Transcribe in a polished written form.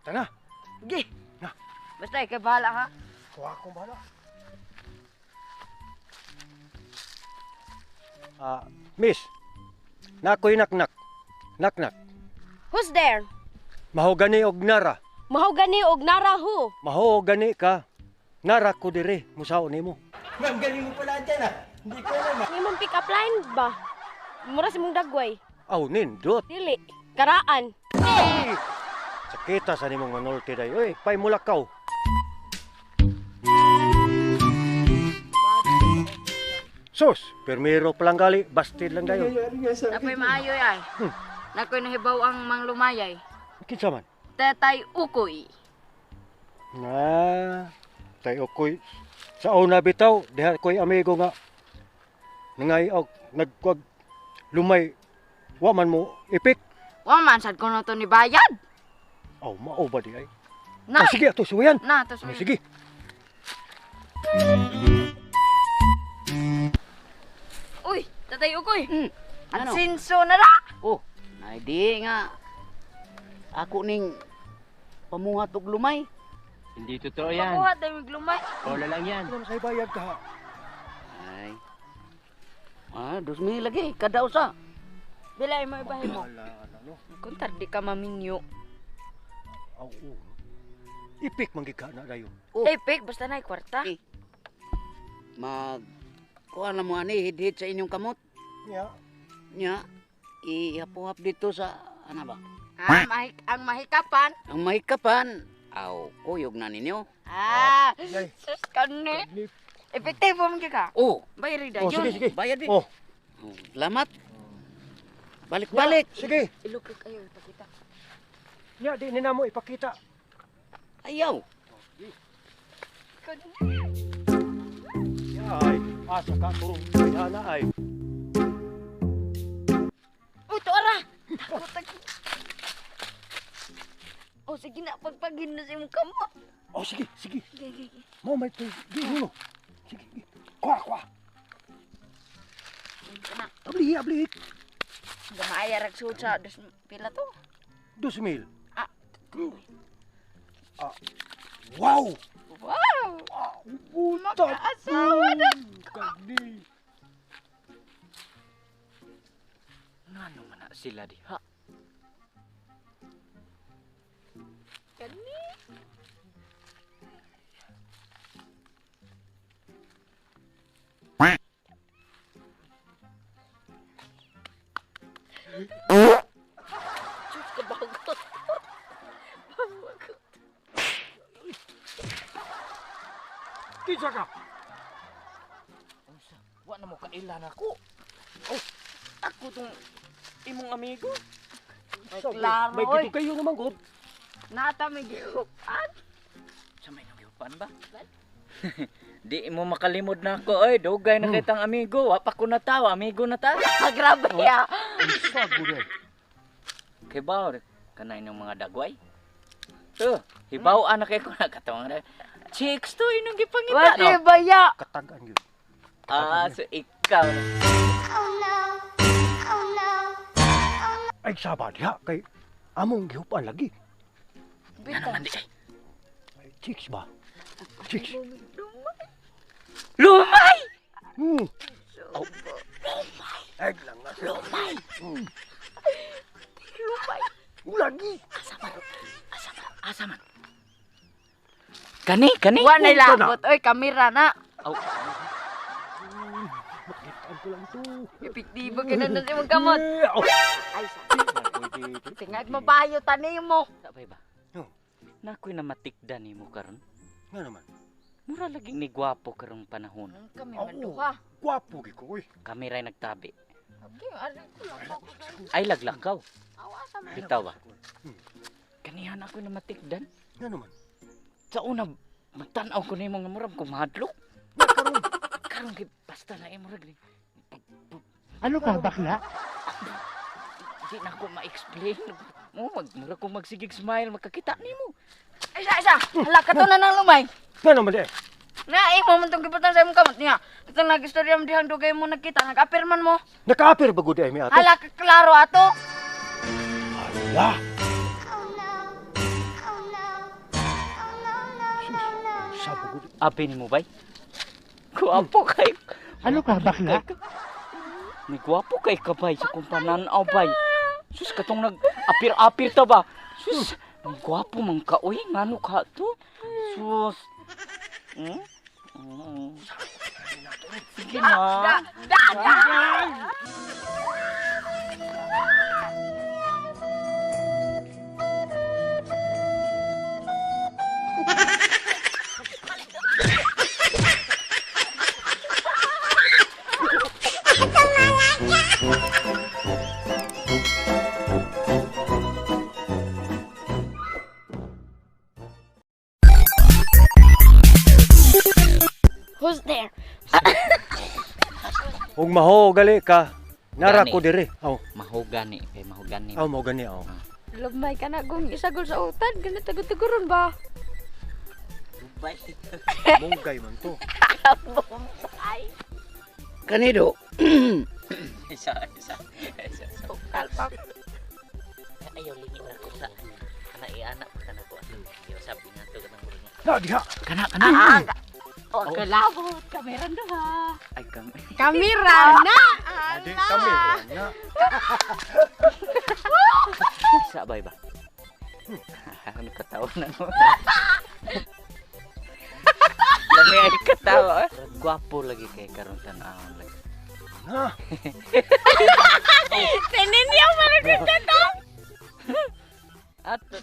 Tana. Gi. Na. Basta ikaw bahala ha. Kuha akong bahala. Ah, miss. Nakoy naknak. Naknak. Who's there? Mahogani og nara. Mahogani og nara ho. Mahogani ka. Nara ko dire musaon nimo. Ma'am, galing mo pala dyan ah. Hindi ko alam ah. Nimong pick up line ba? Mura si mong dagway. Aw nindot. Dili. Karaan. Sakita sa nimong manulti day. Oy, pay mulakaw. Sus, permiro pa lang gali, bastid lang dayon. Nangyayari nga sa akin. Napay maayo ay. Nakoy nahibaw ang manglumayay. Kinsa man? Tatay Ukoy. Na, tayo ko'y sa una bitaw, diha ko'y amigo nga nangay og nagkwag lumay wa man mo ipik. Wa man sad kuno to ni bayad. Aw, mao ba di ay? Na. Oh, sige ato suwayan. Na to Oh, sige. Uy, Tatay Ukoy. Ano? Sinso na ra. Oh, ay di nga. Ako ning pamuhat og lumay. Hindi totoo yan. Pakuha tayo mig lumay. Bola lang yan. Ano sa bayad ka? Ay. Ah, 2,000 lagi kada usa. Bila mo ibahin mo. Wala ano. Kuntar di ka maminyo. Aw, oo. Ipik man gid ka na dayon. Oh. Epic basta na kwarta. Eh. Mag kuha na mo ani hidhid sa inyong kamot. Nya. Nya ihapuhap dito sa ano ba? Ah, ang mahikapan. Ang mahikapan. Aw, kuyog na ninyo. Ah, Yay. sus kani. Epektibo man gyud ka. Oh, Bayri Oh, dayon. sige, sige. Bayad di. Oh, Oh, Salamat. Balik-balik. sige. Ilukik kayo ipakita. Nya di ni namo ipakita. Ayaw. Nya ay asa ka turong ana ay. Uy, tuara. Takot ako. Oh, sige na, pagpagin na sa imong kamot. Oh, sige, sige. Sige, sige, sige. Mo may to. Di hulo. Sige. Kuha, kuha. Na. Abli, abli. Gamaya rag suod sa dos pila to. 2,000. Ah. Ah. Wow! Wow! Buta! Makaasawa na Kani. Ngano man na sila diha? Kani. Diyos ka bagot. Bagot. Kinsa ka? Unsa? Wa na mo kailan ako. Oh, ako tong imong amigo. Ay, klaro, May oy. gito kayo naman god. Nata may gihupan. Sa may nagyupan ba? Di mo makalimod na ako oy, dugay na kitang amigo. Wa pa ko natawa, amigo na ta. Ah, grabe ya. Unsa gud ay? Kay ba kanay ng mga dagway? To, hibaw na kay ko na katong na. Chicks to inong gipangita Wati no. baya. Katagan gyud. Ah, so ikaw na. Ay saba diha kay among gihupan lagi. Nga naman di ay. Ay, chicks ba? Chicks. Lumay! Oh. Ay lang nga. Lumay. Lumay. Lagi. Asa man? Asa man? Asa man? Kani, kani. Wa na Unsa na? labot oy kamera na. Aw, Makitaan ko lang to. Epektibo gyud na sa imong kamot. Eh, oh. Ay sa. Tingag mabayo tani mo. sabay ba? Oh. Nakoy na matikda nimo karon. Nga naman. Mura laging ni gwapo karong panahon. Kami Oo. man duha. Gwapo gyud ko oy. Kami ray nagtabi. Okay, ari ko lang ako. Ay laglakaw. Awa sa man. Bitaw ba? Kanihan ako na matikdan. Nga naman. Sa una, magtan-aw ko nimo nga murag ko mahadlok. Karon Karon kay basta na eh, murag ni. Ano ka, bakla? Di na ako ma-explain. Mo mag murag ko magsigig smile makakita nimo. Isa isa. Hala kato na nang lumay. Nga naman di. Na imo man tong gibutang sa imong kamot niya. Katong nagistorya mo dihang dugay mo nagkita, nag-apir man mo. Nakaapir ba gud ay mi ato? Hala ka klaro ato. Hala. Abi ni mo bay. Gwapo kay. Ano ka, bakla? Ni gwapo kay kabay sa kong pananaw bay. Sus katong nag apir-apir ta ba? Sus, ni gwapo man ka oy, ngano ka to? Sus. Sige na. Who's there? Ug maho gali ka. Nara Gani. ko diri. Aw, Mahugani kay mahugani. aw mo gani aw. Lumay ka na kung isagol sa utan. Ganit tagutuguron ba? Bay. Munggay man to. Kanido. Isa, isa. Isa. Kalpak. Ayaw lingi na ko sa kana iana pa kana ko. Ayaw sabi nga to kanang murag. Na diha. Kana kana. Oh, kalabot. Kamera na ha. Ay kang. Kamera na! Adi kami. Na. Isa bay ba? Ano katawa na no? Lami ay katawa. Eh. Gwapo lagi kay karon tan-awon lagi. Na. Tininyaw man ang Ato.